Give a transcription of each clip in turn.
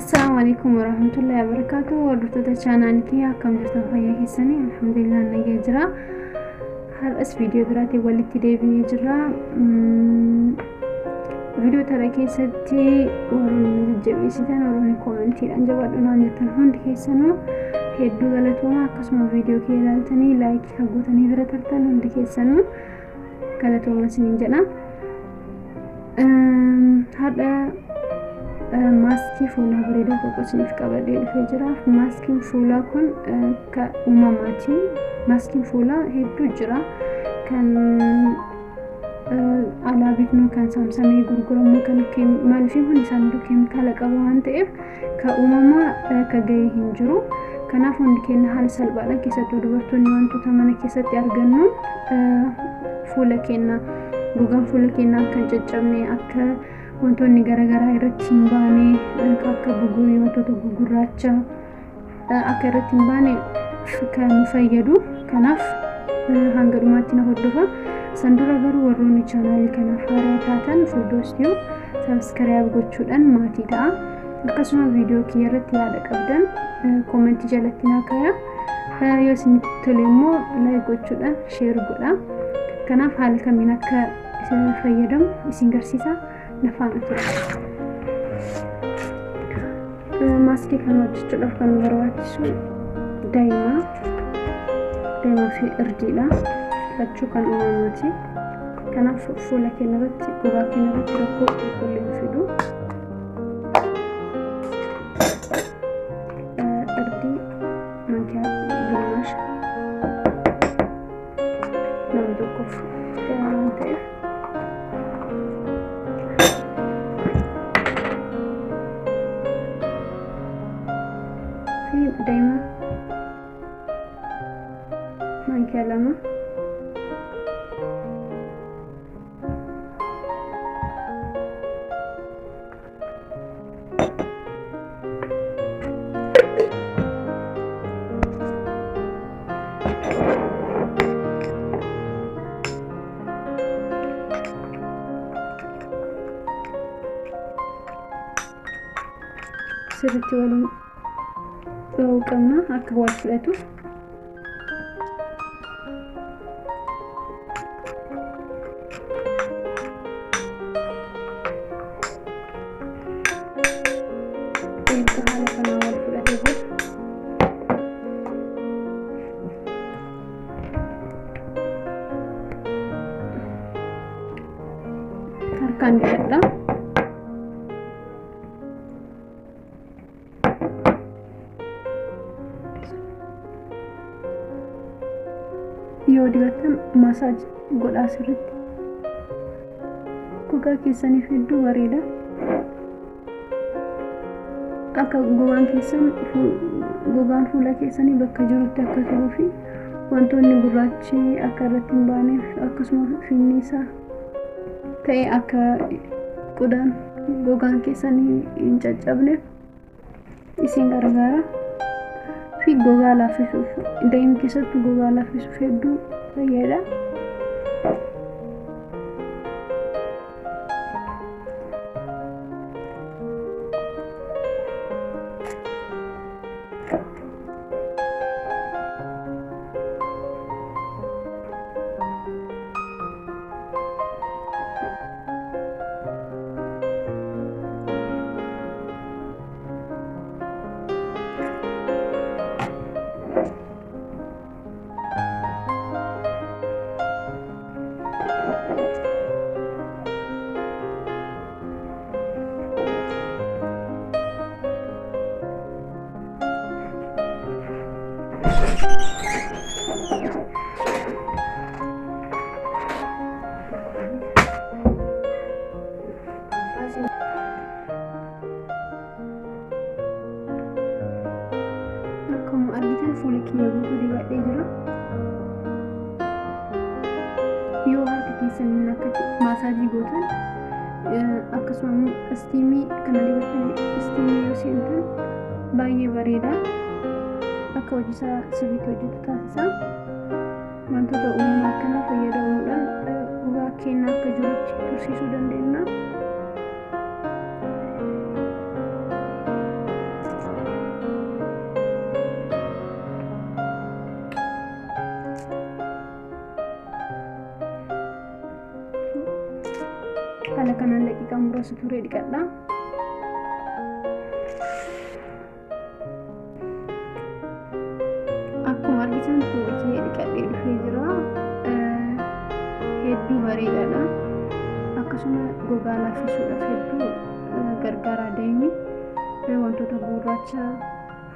Assalaamu alaikum warahmatullahi wabarakatuh. Hordoftoota chaanaalii kiyya, akkam jirtan? Fayyaa keessanii? Alhamdulillah, nagaa jira. Har'as viidiyoo biraatiin walitti deebinee jirra. Viidiyoo tana keessatti warroonni nu jajjabeessitan, warroonni koomentiidhaan jabaadhu naan jettan hundi keessanuu hedduu galatooma. Akkasuma viidiyoo kee ilaaltanii laayikii kan gootanii bira tartan hundi keessanuu galatooma isiniin jedha. Har'a maaskii fuulaa bareedaa tokko isiniif qabadhee dhufee jira. Maaskiin fuulaa kun kan uumamaati. Maaskiin fuulaa hedduu jira. Kan alaa bitnu, kan saamsamee gurguramu, kan maaliif hundi isaanii keemikaala qaba waan ta'eef, kan uumamaa ka gahee hin jiru. Kanaaf hundi keenya haala salphaadhaan, keessattuu dubartoonni, wantoota mana keessatti argannu fuula keenya, gogaan fuula keenyaa akka hin caccabne, akka wantoonni garaagaraa irratti hin baane, akka bugurii, wantoota gugurraacha akka irratti hin baane kan nu fayyadu. Kanaaf hanga dhumaatti na hordofa. San dura garuu warroonni chaanaalii kanaaf haaraa taatan Firdoos Tube subscribe gochuudhaan maatii ta'a. Akkasuma viidiyoo kiyya irratti yaada qabdan koomentii jalatti naa kaaya. Yoo isinitti tole immoo like gochuudhaan share godha. Kanaaf haala kamiin akka isin fayyadamu isin garsiisa, na faana tura. Maaskii kana hojjechuudhaaf kan nu barbaachisu daa'imaa, daa'imaa fi irdiidha. Lachuu kan uumamaati. Kanaaf fuula keenya irratti, gogaa keenya irratti rakkoo tokkollee hin fidu. Irdii mankiyaa gimmaasha, nama tokkoof waan ta'eef. Fi daa'ima mankiyaa 2. Sirriitti waliin dhahuu qabna akka wal fudhatuuf. Erga haala kanaan wal fudhatee booda harkaan dibadha. Yoo dibattan massage godhaa sirriitti. Gogaa keessaniif hedduu bareeda. Akka gogaan keessan, gogaan fuula keessanii bakka jirutti akka turuu fi wantoonni gurraachi akka irratti hin baaneef, akkasuma finniisa ta'e akka qodaan gogaan keessanii hin caccabneef isin gargaara. Fi gogaa laaffisuuf, daa'ima keessattuu gogaa laaffisuuf hedduu fayyada. Akkuma argitan fuula kiyya guutuu dibadhee jira. Yoo harka keessaniin akkatti maasaajii gootan, akkasuma immoo istiimii kana dibatanii istiimii yoo seentan baay'ee bareeda. Akka hojii isaa sirriitti hojjetu taasisa. Wantoota uumamaa akkanaa fayyadamuudhaan gogaa keenya akka jirutti tursiisuu dandeenya. Kanaan daqiiqaa muraasa turee dhiqadha. Akkuma argitan fuula kiyya dhiqadhee dhufee jira. Hedduu bareedaadha. Akkasuma gogaa laaffisuudhaaf hedduu gargaara deemi. Wantoota gurraacha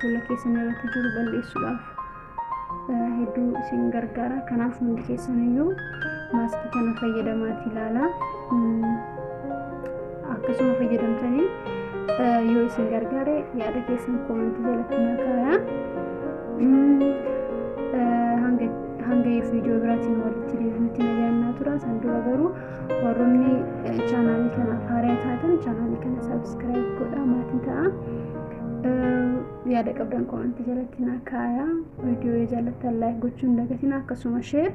fuula keessan irratti jiru balleessuudhaaf hedduu isin gargaara. Kanaaf hundi keessan iyyuu maaskii kana fayyadamaati ilaala. Akkasuma fayyadamtanii yoo isin gargaare yaada keessan koomentii jalatti naa kaayaa. Hanga viidiyoo biraatiin walitti deebinutti nagaan naa tura. San dura garuu warroonni chaanaalii kanaaf haaraa taatan chaanaalii kana sabiskiraayib godhaa maatii ta'a. Yaada qabdan koomentii jalatti naa kaayaa. Viidiyoo yoo jaallattan laayik gochuun dagatina, akkasuma sheer.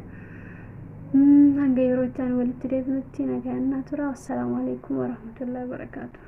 Hanga yeroo itti aanu walitti deebinutti nagaan naa tura. Wassalaamu alaikum warahmatullahi wabarakaatu.